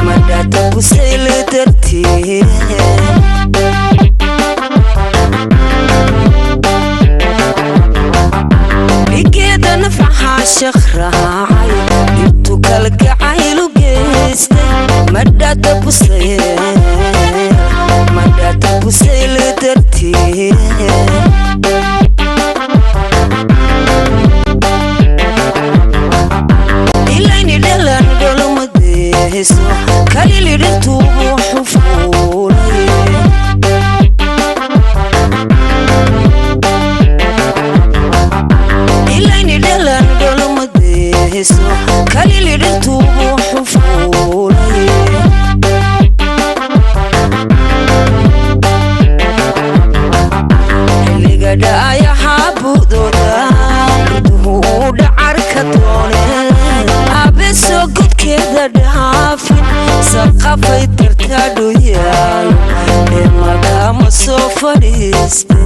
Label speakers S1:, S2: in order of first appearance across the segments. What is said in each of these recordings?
S1: Madhata busayl dartii. Dhigeeda nafcaha shaq raacay, dhibtu kalgacaylu geystay. Madhata busayl dartii. Ilayni dhalan dholomadeeso kalilidhintuubu xufuulay. Ilayni dhalan dholomadeeso kalilidhintuubu xufuulay. Xilliga dhaayaha budooda duhu dhacarka doone, abeso godkeeda dhaafin saqafay tartaadhoyaal ee markaama soo fadhiiste.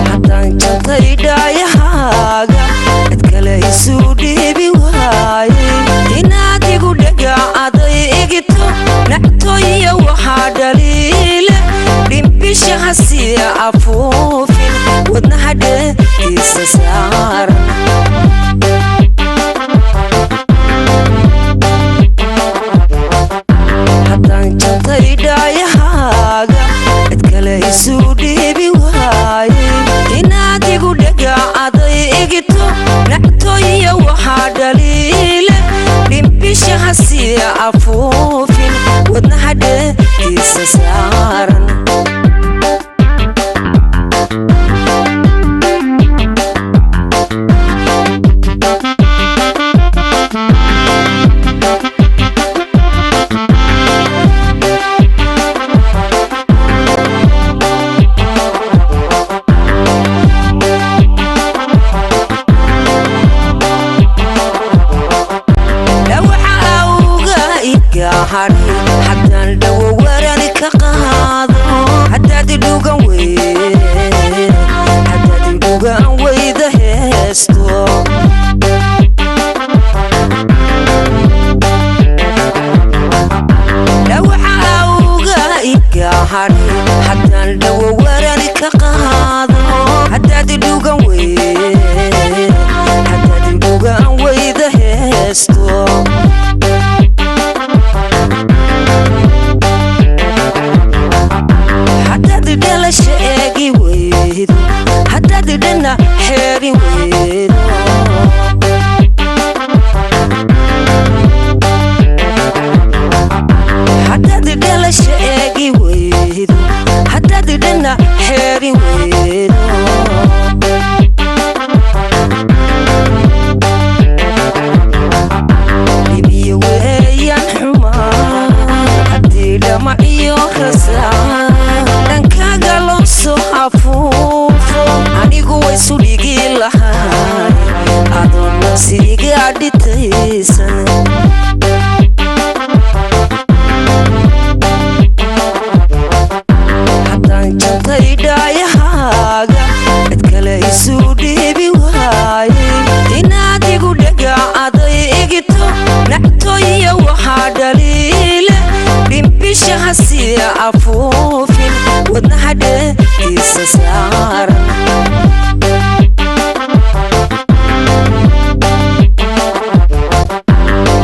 S1: Haddaan jantay dhaayahaaga cid kale isu dhiibi waaye, inaad igu dhagaacaday igito nactooya waxaa dhaliile. Dhimbisha hasiya afuufin wadnaha dheediisa saaran. Haddaan jantay dhaayahaaga cid kale isu dhiibi waaye, inaad igu dhagaacaday igito nactooya waxaa dhaliile. Dhimbisha hasiya afuufin wadnaha dheediisa saaran. Dhawaxa awga igahadhay haddaan dhawo warani ka qaado, haddaad idhugan weyda heesto. Dhawaxa awga igahadhay haddaan dhawo warani ka qaado, haddaad idhugan weyda heesto. Haddaad dhalasha eegi weydo, haddaad dhanna xeeri weydo. Haddaad dhalasha eegi weydo, haddaad dhanna xeeri weydo. Dhibiyo weeyaan xumaa haddii dhamac iyo rasaa dhankaaga loo soo afuufo, anigu waysu dhigi lahay adoo nafsiga dhitaysan. Haddaan jantay dhaayahaaga cid kale isu dhiibi waaye, inaad igu dhagaacaday igito nactooya waxaa dhaliile. Dhimbisha hasiya afuufin wadnaha dheediisa saaran.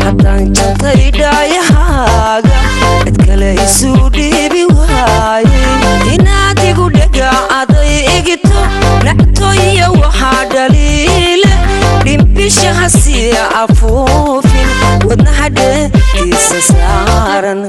S1: Haddaan jantay dhaayahaaga cid kale isu dhiibi waaye, inaad igu dhagaacaday igito nactooya waxaa dhaliile. Dhimbisha hasiya afuufin wadnaha dheediisa saaran.